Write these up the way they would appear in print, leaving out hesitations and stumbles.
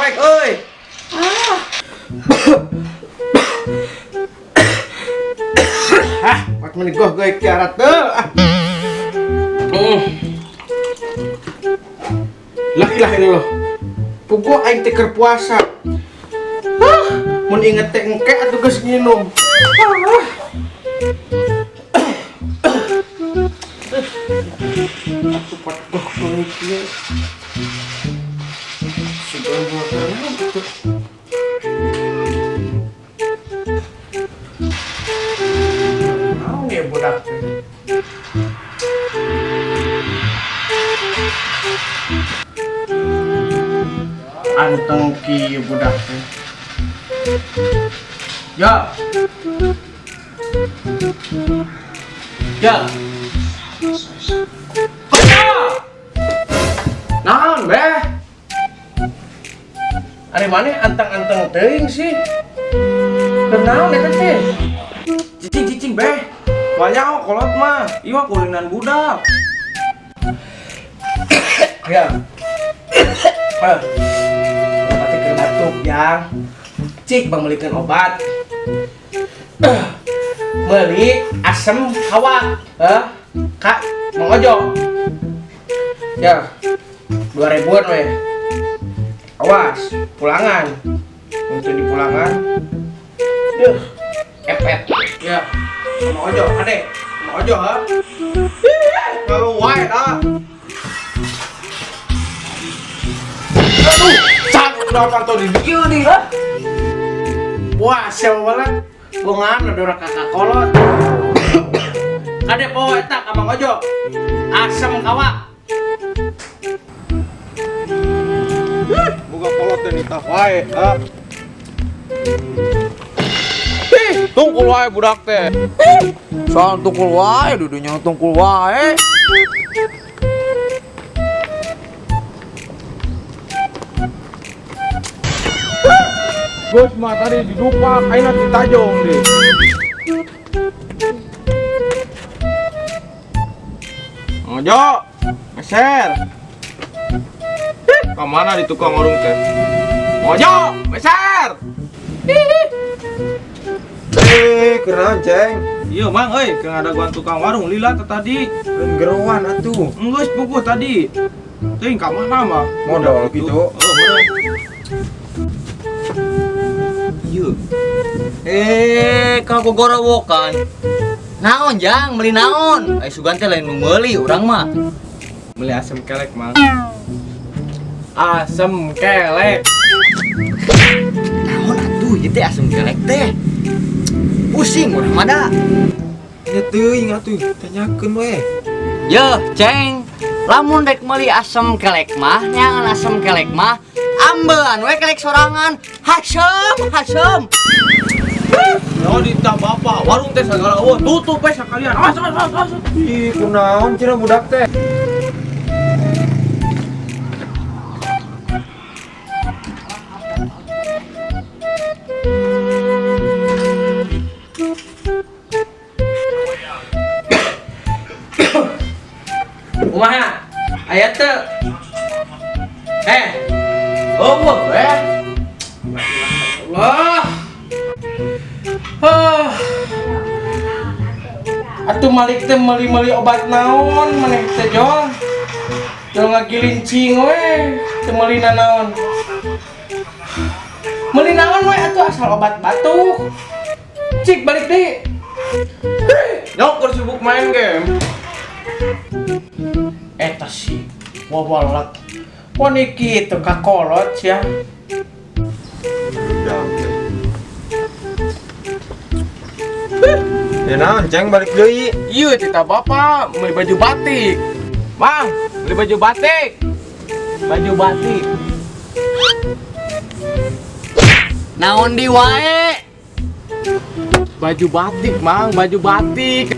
Poek euy. Ah. Hah, pat meni goh goy kiarat teu. Ah. Lah ilah illallah. Puguh aing teh keur puasa. Hah, mun inget teh engke atuh geus nginum. Ah. Atuh pat goh goy kieu. Sugan naon atuh. Naon ya budak teh? Anteng kieu budak teh. Ya. Ya. Ya. Naon beh? Ari maneh anteng-anteng teuing sih. Keur naon eta teh? Cicing-cicing beh. Banyak kolot mah. Ieu mah kulinan budak. Ya. Ah. Obatnya keur batuk, Yang. Cik bang meulikeun obat. Meuli asem kawak, heh. Kak, Mang Ojo. Ya. 2000-an we. Awas, pulangan. Untuk di pulangan. Duh, epet. Ya. Mang Ojo, ade. Mang Ojo, ha. Kalau wae dah. Aduh, cak udah pantau di dieu nih, ha. Wah, siapa banget? Bongan ada orang kakak kolot. Kade po eta ka Mang Ojo. Asem kawak. Boga kolot teh nitah wae, ha. Ih, tungkul wae budak teh. Soal tungkul wae, dudunya tungkul wae. Gus mah tadi didupak, ayeuna ditajong deh. Ojo, meser. Ih, ka mana di tukang warung teh? Ojo, meser. Eh, kunaon, Ceng? Iya, Mang euy, keur ngadaguan tukang warung lila teh tadi. Lain geroan atuh. Enggeus puguh tadi. Teuing ka mana mah? Modal gitu. Oh, modal. Iya. Eh, ka gogorowokan. Naon, Jang? Meuli naon? Ai sugan teh lain nu meuli urang mah. Meuli asem kelek, Mang. Asem kelek. Naon atuh ieu teh asem kelek teh? Pusing urang mah da. Nya teuing atuh, tanyakeun we. Yeuh, Ceng. Lamun rek meuli asem kelek mah, nyangan asem kelek mah, ambean we kelek sorangan. Hasem, hasem. Yo ditah bapak, warung teh sagala eueuh, tutup we sakalian. Awas, awas, awas, awas. Ih, kunaon cenah budak teh? Kumaha? Aya teu? Eh. Eueuh we. Allah. Ah. Atuh malik teh meuli-meuli obat naon maneh teh jong. Jong ngagilincing we, teu meuli nanaon. Meuli naon we atuh asal obat batuk. Cik balik deui. Nyok keur sibuk main game. Eta sih wawalak. Poni kitu ka kolot sia. Ya naon, Ceng balik deui. Ieu tita bapak meuli baju batik. Mang, beli baju batik. Baju batik. Naon di wae? Baju batik, Mang, baju batik.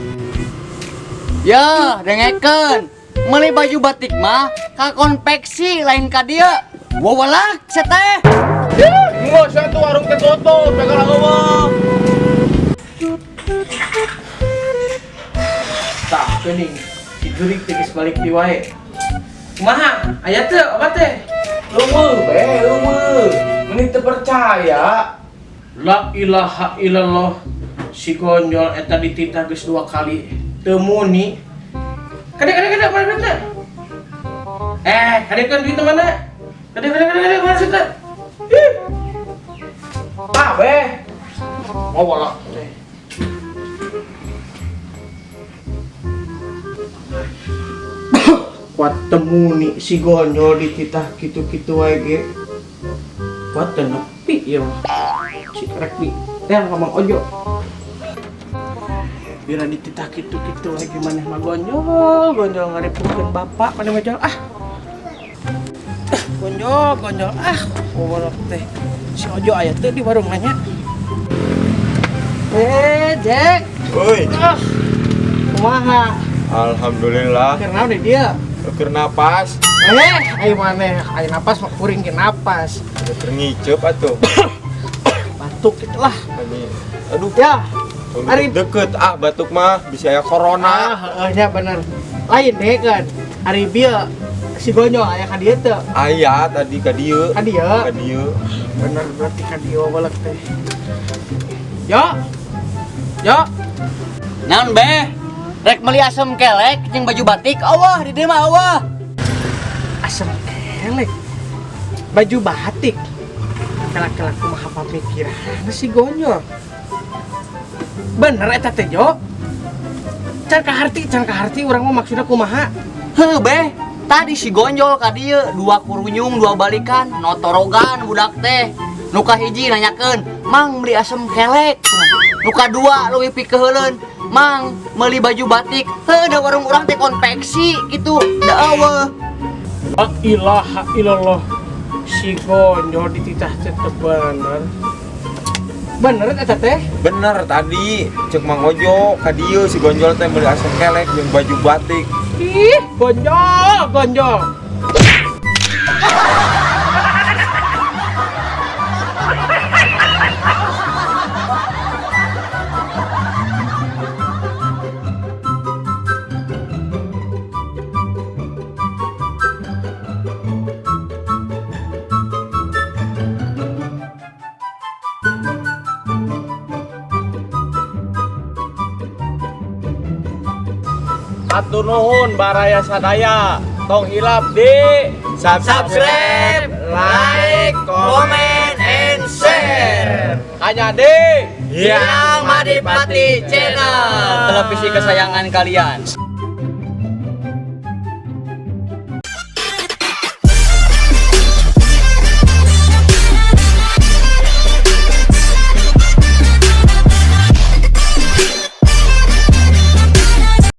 Ya, dengekeun. Meuli baju batik mah ka konveksi lain ka dieu. Wawalak sia teh. Enggeus atuh warung teh tutup, sagala eueuh. Tah geuning, si jurig teh geus balik di wae. Kumaha? Aya teu obat teh? Eueuh, be, eueuh. Meni teu percaya. La ilaha illallah, si Gonjol eta dititah geus dua kali teu muni. Kade kade kade, mana duitna? Eh, kade kan duitna mana? Kade kade kade kade, mana duitna? Ih. Ah, beh. Oh, walak teh. Kuat temuni si Gonjol dititah kitu-kitu wae ge. Kuat teu nepi ieu mah. Si rek di teh ka Mang Ojo. Bila dititah kitu-kitu wae ge maneh mah Gonjol, Gonjol ngaripukeun bapak maneh mah Jol ah. Ah, Gonjol, Gonjol ah, wolok teh. Si Ojo aya teu di warung nanya. Eh, Jack. Woi, Ah. Kumaha? alhamdulillah. Keur naon di dieu? Keur napas, Eh, ayo maneh, ayo napas mah kuring ge napas. keur ngiceup atuh. Batuk gitu lah. Ani. Aduh, Ya, Ari- deket ah batuk mah bisa ya corona. ah, heeh nya bener. Lain deh kan. Ari bieu si Gonjol aya ka dieu teu? Aya tadi ka dieu. Ka dieu. Ka dieu. Bener berarti ka dieu balek teh. Yo. Yo. Naon be? Rek meuli asem kelek jeung baju batik, Allah di dieu mah Allah. Asem kelek. Baju batik. Kelak-kelak kumaha pamikiran si Gonjol. Bener eta teh, Jo. Can kaharti urang mah maksudna kumaha? Heuh be, tadi si Gonjol ka dieu dua kurunyung dua balikan, notorogan budak teh. Nu kahiji nanyakeun, "Mang beli asem kelek." Nu kadua leuwih pikeuheuleun, "Mang meuli baju batik." Heuh da warung urang teh konveksi gitu, da eueuh. La ilaha illallah. Si Gonjol dititah teh teu bener. Bener eta teh? Bener tadi cek Mang Ojo ka dieu si Gonjol teh meuli asem kelek jeung baju batik. Ih, Gonjol, Gonjol. Hatur nuhun baraya sadaya. Tong hilap di Subscribe, like, comment, and share. Hanya di Yang Madipati Channel, televisi kesayangan kalian.